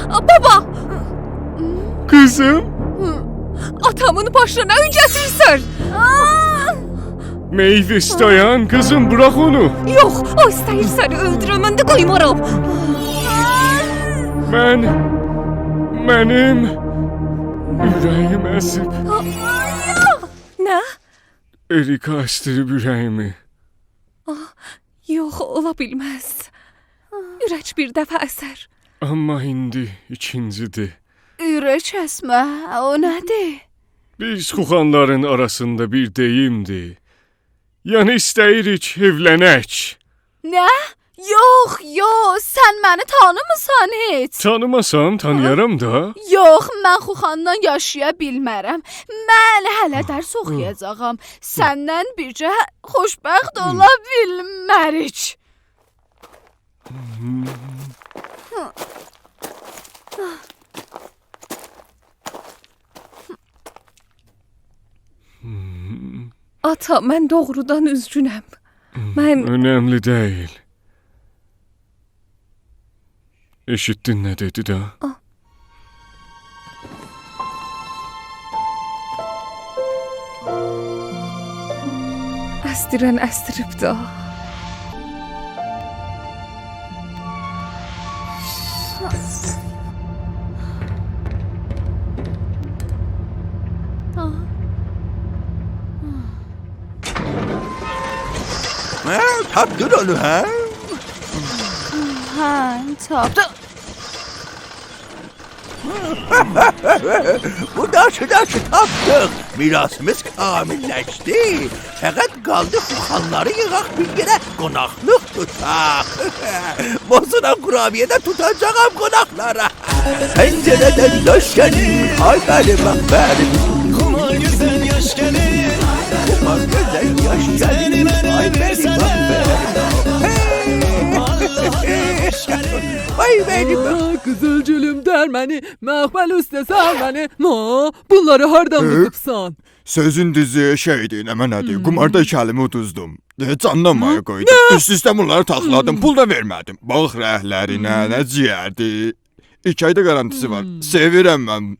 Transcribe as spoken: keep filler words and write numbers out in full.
آ، بابا! قیزیم؟ آتامین باشینا نه اویون گتیریرسن؟ آ! میویس، دایان، قیزیم، بوراخ اونو. یوخ، او ایسته‌ییر سنی اؤلدوره، من ده قویمارام. من، منیم اوره‌ییم اسیب. آ، آ، نه؟ اریکا اسدیریب اوره‌ییمی. آه، یوخ، اولا بیلمز. اورک بیر دفعه اسر. آمما ایندی ایکینجی‌دیر. اورک اسمه، او نه‌دیر؟ بیز خوخانلارین آراسیندا بیر دئییمدیر. یعنی ایسته‌ییریک ائولنک. نه؟ یوخ، یوخ، سن منی تانیمیسان هئچ. تانیماسام، تانییارام دا. یوخ، من خوخانلا یاشایا بیلمرم. من هله درس اوخویاجاغام. سنن بیرگه خوشبخت اولا بیلمریک. آتا، من دوغرودان اوزگونم. من اؤنملی دئییل. ائشیتدین نه دئدی ده؟ آ. اسدیرن اسدیریب دا. هه، تاپدین اونو، هه؟ هه، تاپدیم. بو داشی، داشی تاپدیق. میراثیمیز کامل‌لشدی. فقط قالدی خوخانلاری ییغاق بیر یئره، قوناقلیق توتاق. بوزونا قورابیه ده توتاجاغام قوناقلارا. پنجره‌دن داش گلیر، آی منیم، آی منیم. قوما گؤزل یاش گلیر. قوما گؤزل یاش گلیر، آی منیم، آی منیم. هئی! آی منیم. آه، قیزیل گولوم درمنی، مخمل اوسته سرمنی. ما، بونلاری هاردان توتوبسان؟ سؤزون دوزو، شئیدی، نمنه‌دی، قوماردا ایکی الیمی اودوزدوم. ائ، جانینی مایا قویدوم. نه؟ اوست-اوسته بونلاری تاخلادیم، پول دا وئرمه‌دیم. باخ، رنگلرینه، نه جیگردی. ایکی آی دا گارانتی‌سی وار. سئویرم من